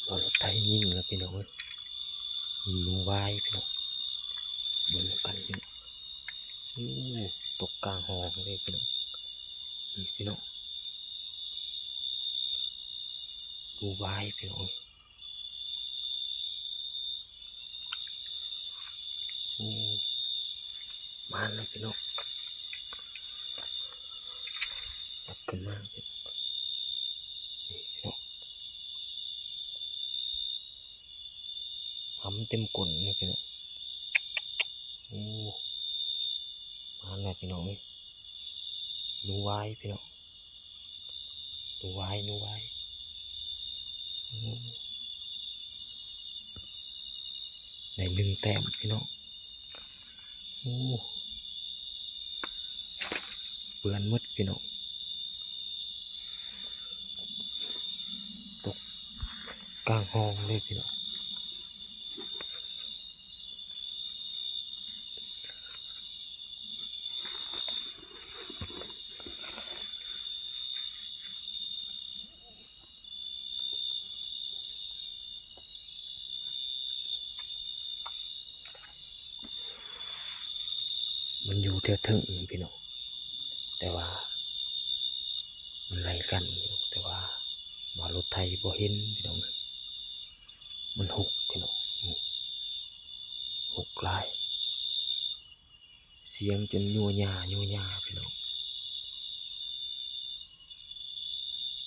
ປາລົດໄຖຍິງແລ້ວພີ່ນ້ອງເອີຍ ຍິງໜູວາຍພີ່ນ້ອງ ເບິ່ງນຳກັນພີ່ນ້ອງ. ໂອ້ ຕົກກາງຮ່ອງເລີຍພີ່ນ້ອງ ນີ້ພີ່ນ້ອງ ໜູວາຍພີ່ນ້ອງເອີຍ. ໂອ້ ມາແລ້ວພີ່ນ້ອງ ຈັບຂຶ້ນມາ ນີ້ພີ່ນ້ອງ ຫຳເຕັມກົ້ນເລີຍພີ່ນ້ອງ. ໂອ້ ມາແລ້ວພີ່ນ້ອງເອີຍ ໜູວາຍພີ່ນ້ອງ ໜູວາຍ ໜູວາຍ. ໂອ້ ໄດ້ໜຶ່ງແຕ້ມພີ່ນ້ອງ. ໂອ້ ເປື້ອນໝົດພີ່ນ້ອງ ຕົກກາງຮ່ອງເລີຍພີ່ນ້ອງ. ມັນຢູ່ແຖວເທິງພີ່ນ້ອງ ແຕ່ວ່າມັນໄລ່ກັນຢູ່ ແຕ່ວ່າມາລົດໄຖບໍ່ເຫັນພີ່ນ້ອງ ມັນຫົກພີ່ນ້ອງ ຫົກຫຼາຍ ສຽງຈົນຍົວຍາຍົວຍາພີ່ນ້ອງ.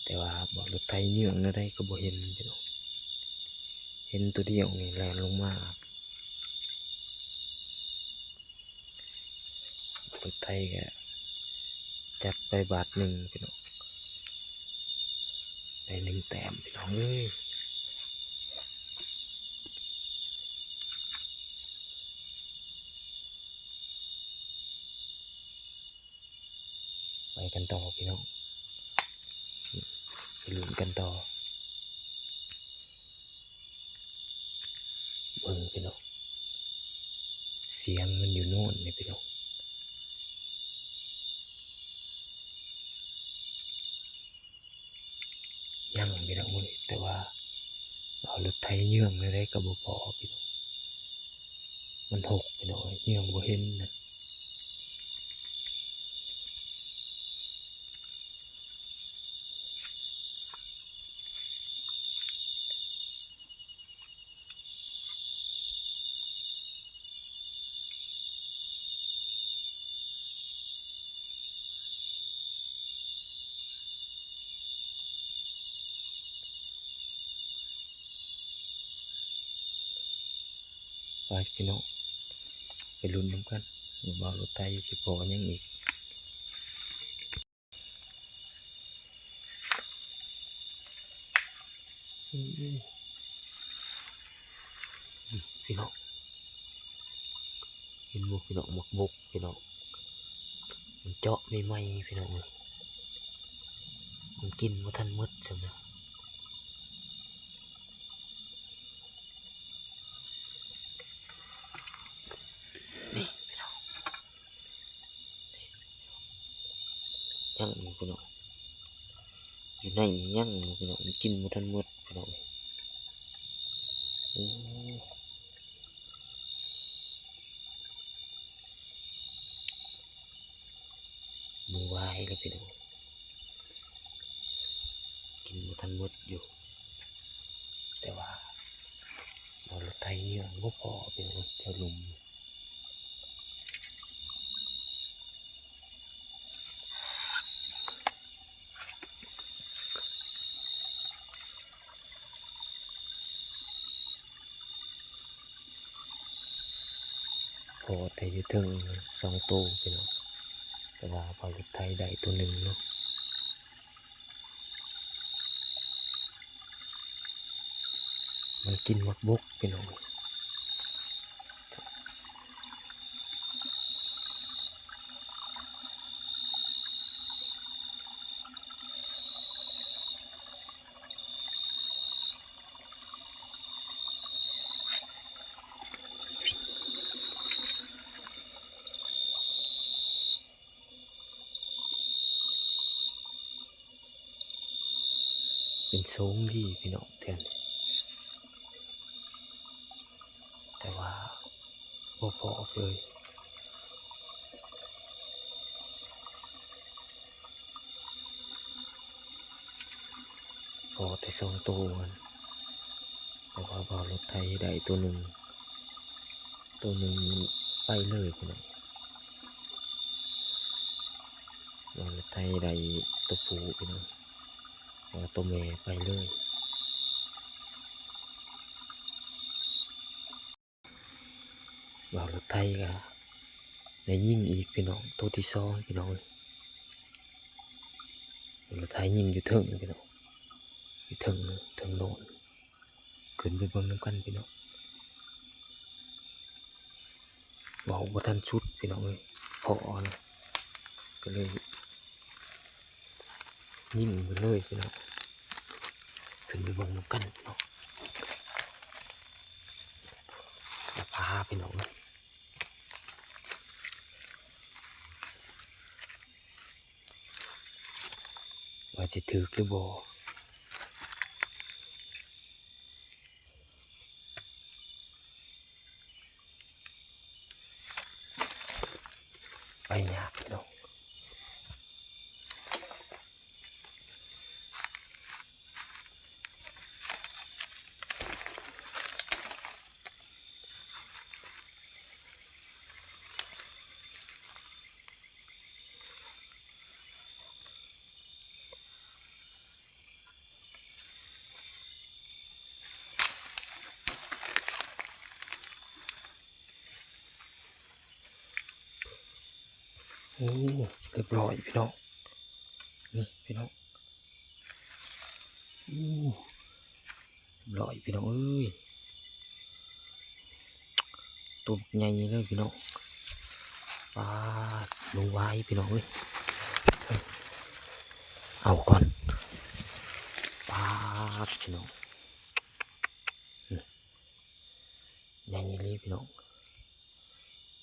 ແຕ່ວ່າບໍ່ລົດໄຖເຍືອງແນວໃດກໍບໍ່ເຫັນພີ່ນ້ອງ ເຫັນຕົວດຽວນີ້ແລ່ນລົງມາ. ລົດໄຖກໍຈັດໄປບາດໜຶ່ງພີ່ນ້ອງ ໄດ້ໜຶ່ງແຕ້ມພີ່ນ້ອງເອີຍ. ໄປກັນຕໍ່ພີ່ນ້ອງ ໄປລຸ້ນກັນຕໍ່. ເບິ່ງພີ່ນ້ອງ ສຽງມັນຢູ່ໂນ້ນນີ້ພີ່ນ້ອງ ຍັງພີ່ນ້ອງເອີຍ ແຕ່ວ່າເອົາລົດໄຖເຍືອງແນວໃດກໍບໍ່ພໍພີ່ນ້ອງ. ມັນຫົກພີ່ນ້ອງເອີຍ ເຍືອງບໍ່ເຫັນນະ. ໄປພີ່ນ້ອງ ໄປລຸ້ນນຳກັນ ວ່າບ່າວລົດໄຖຊິພໍຫຍັງອີກ. ພີ່ນ້ອງ ເຫັນບໍ່ພີ່ນ້ອງ ໝາກບົກພີ່ນ້ອງ ມັນເຈາະໃໝ່ໆ ພີ່ນ້ອງເອີຍ ມັນກິນບໍ່ທັນໝົດຊ້ຳນະ. ນີ້ພີ່ນ້ອງ ຍັງຢູ່ພີ່ນ້ອງ ຢູ່ໃນນີ້ຍັງຢູ່ພີ່ນ້ອງ ມັນກິນບໍ່ທັນໝົດພີ່ນ້ອງ. ໂອ້ ມື້ວາຍແລ້ວພີ່ນ້ອງ ກິນບໍ່ທັນໝົດຢູ່ ແຕ່ວ່າເອົາລົດໄຖເຍືອງບໍ່ພໍພີ່ນ້ອງ ແຖວລຸ່ມ. ພໍແຕ່ຢູ່ເທິງສອງໂຕພີ່ນ້ອງ ແຕ່ວ່າບ່າວລົດໄຖໄດ້ໂຕໜຶ່ງເນາະ. ມັນກິນໝາກບົກພີ່ນ້ອງ. ເປັນໂຊງດີພີ່ນ້ອງແຖວນີ້ ແຕ່ວ່າບໍ່ພໍ້ເລີຍ ພໍ້ແຕ່ສອງໂຕຫັ້ນ ເພາະວ່າບ່າວລົດໄຖໄດ້ໂຕໜຶ່ງ ໂຕໜຶ່ງໄປເລີຍພີ່ນ້ອງ ບ່າວລົດໄຖໄດ້ໂຕຜູ້ພີ່ນ້ອງ ແຕ່ວ່າໂຕແມ່ໄປເລີຍ. ບ່າວລົດໄຖກະໄດ້ຍິງອີກພີ່ນ້ອງ ໂຕທີສອງພີ່ນ້ອງເອີຍ ບ່າວລົດໄຖຍິງຢູ່ເທິງພີ່ນ້ອງ ຢູ່ເທິງ ເທິງໂນນ ຂຶ້ນໄປເບິ່ງນຳກັນພີ່ນ້ອງ ເວົ້າບໍ່ທັນສຸດພີ່ນ້ອງເອີຍ ພໍ້ນະ ກະເລີຍ ຍິງໄປເລີຍພີ່ນ້ອງ ຂຶ້ນໄປເບິ່ງນຳກັນພີ່ນ້ອງ ພາພີ່ນ້ອງ ວ່າຊິຖືກຫຼືບໍ່ ໄປຍາກພີ່ນ້ອງ. ໂອ້ ຮຽບຮ້ອຍພີ່ນ້ອງ ນີ້ພີ່ນ້ອງ ໂອ້ ຮຽບຮ້ອຍພີ່ນ້ອງເອີຍ ໂຕບັກໃຫຍ່ເລີຍພີ່ນ້ອງ ປາດ ໜູວາຍພີ່ນ້ອງເອີຍ ເອົາກ່ອນ ປາດ ພີ່ນ້ອງ ນີ້ ໃຫຍ່ອີ່ຫຼີພີ່ນ້ອງ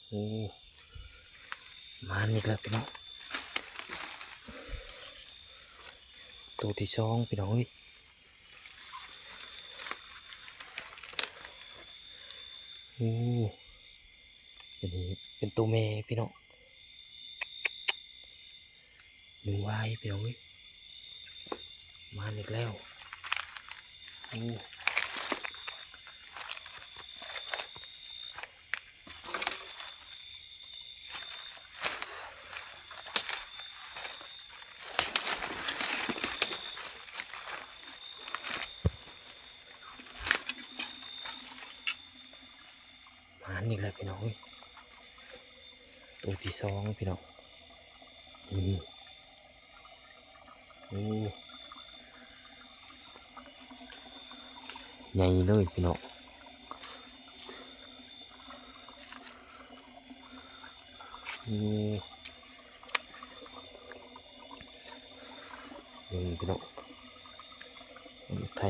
ໂອ້ ມາອີກແລ້ວພີ່ນ້ອງ ໂຕທີສອງພີ່ນ້ອງເອີຍ ໂອ້ ໂຕນີ້ເປັນໂຕແມ່ພີ່ນ້ອງ ໜູວາຍພີ່ນ້ອງເອີຍ ມາອີກແລ້ວ ໂອ້ ມາອີກແລ້ວພີ່ນ້ອງເອີຍ ໂຕທີສອງພີ່ນ້ອງ ນີ້ ໂອ້ ໃຫຍ່ເລີຍພີ່ນ້ອງ ໂອ້ ເບິ່ງພີ່ນ້ອງ ໄທ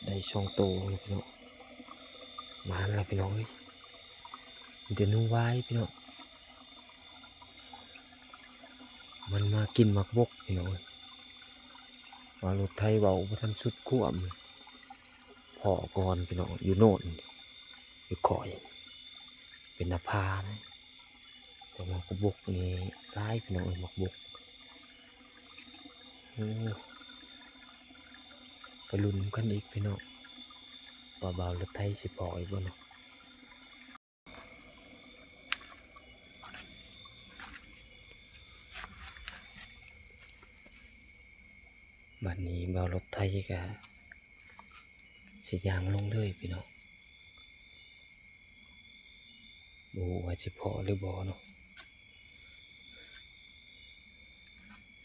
ໄດ້ສອງໂຕພີ່ນ້ອງ ມາແລ້ວພີ່ນ້ອງເອີຍ ມີແຕ່ໜູວາຍພີ່ນ້ອງ ມັນມາກິນໝາກບົກພີ່ນ້ອງເອີຍ ວ່າລົດໄຖເວົ້າບໍ່ທັນສຸດຄວາມ ພໍ້ກ່ອນພີ່ນ້ອງ ຢູ່ໂນນ ຢູ່ຂ້ອຍ ເປັນໜ້າຜານະ ແຕ່ໝາກບົກນີ້ຫຼາຍພີ່ນ້ອງເອີຍ ໝາກບົກ ໂອ້ ໄປລຸ້ນນຳກັນອີກພີ່ນ້ອງ ວ່າບ່າວລົດໄຖຊິພໍ້ອີກບໍ່ເນາະ. ບັດນີ້ບ່າວລົດໄຖກະຊິຍ່າງລົງເລີຍພີ່ນ້ອງ ບໍ່ຮູ້ວ່າຊິພໍ້ຫຼືບໍ່ເນາະ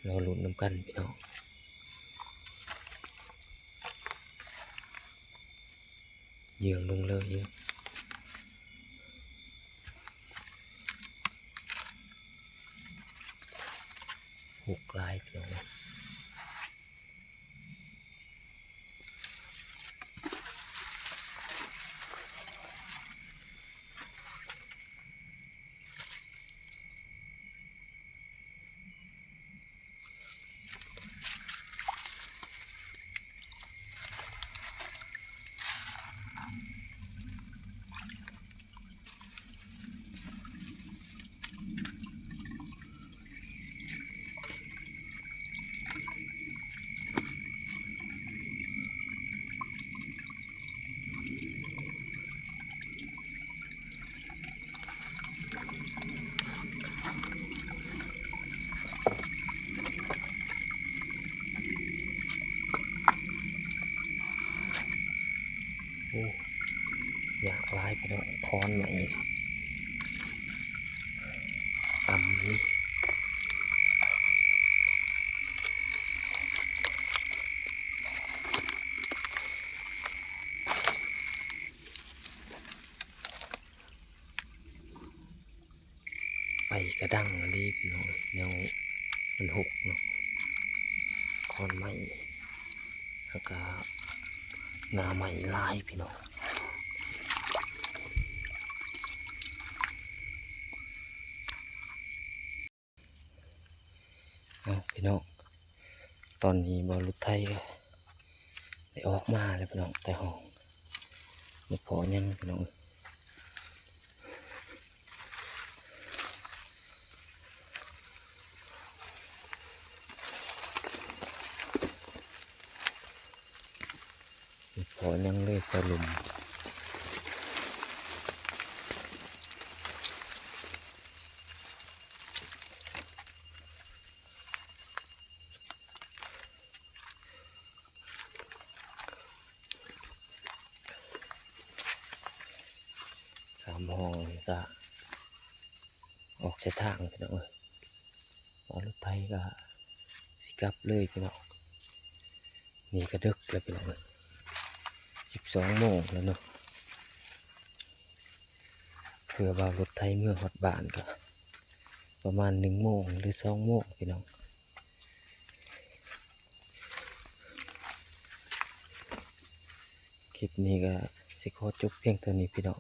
ລໍລຸ້ນນຳກັນພີ່ນ້ອງ. ເຍືອງລົງເລີຍ ຫົກຫຼາຍພີ່ນ້ອງ. ໂ ຍາກຫຼາຍພີ່ນ້ອງ ຄອນໄມ້ຕ່ຳນີ້ ໄຟກະດັງອີ່ຫຼີພີ່ນ້ອງ ແນວມັນຮົກເນາະ ຄອນໄມ້ ແລ້ວກະງ່າໄມ້ຫຼາຍພີ່ນ້ອງ. ເອົາພີ່ນ້ອງ ຕອນນີ້ບ່າວລົດໄຖກະໄດ້ອອກມາແລ້ວພີ່ນ້ອງ ແຕ່ຫ້ອງ ບໍ່ພໍຫຍັງພີ່ນ້ອງ ບໍ່ພໍຫຍັງເລີຍ ພໍລົມ. ຂ້າມຫ້ອງນີ້ກະອອກໃສ່ທາງພີ່ນ້ອງເອີຍ ເອົາລົດໄຖກະຊິກັບເລີຍພີ່ນ້ອງ ນີ້ກະເດິກແລ້ວພີ່ນ້ອງເອີຍ ສິບສອງໂມງແລ້ວເນາະ ເພື່ອວ່າລົດໄຖເມືອຮອດບ້ານກະປະມານໜຶ່ງໂມງ ຫຼື ສອງໂມງພີ່ນ້ອງ. ຄລິບນີ້ກະຊິຂໍຈົບພຽງເທົ່ານີ້ພີ່ນ້ອງ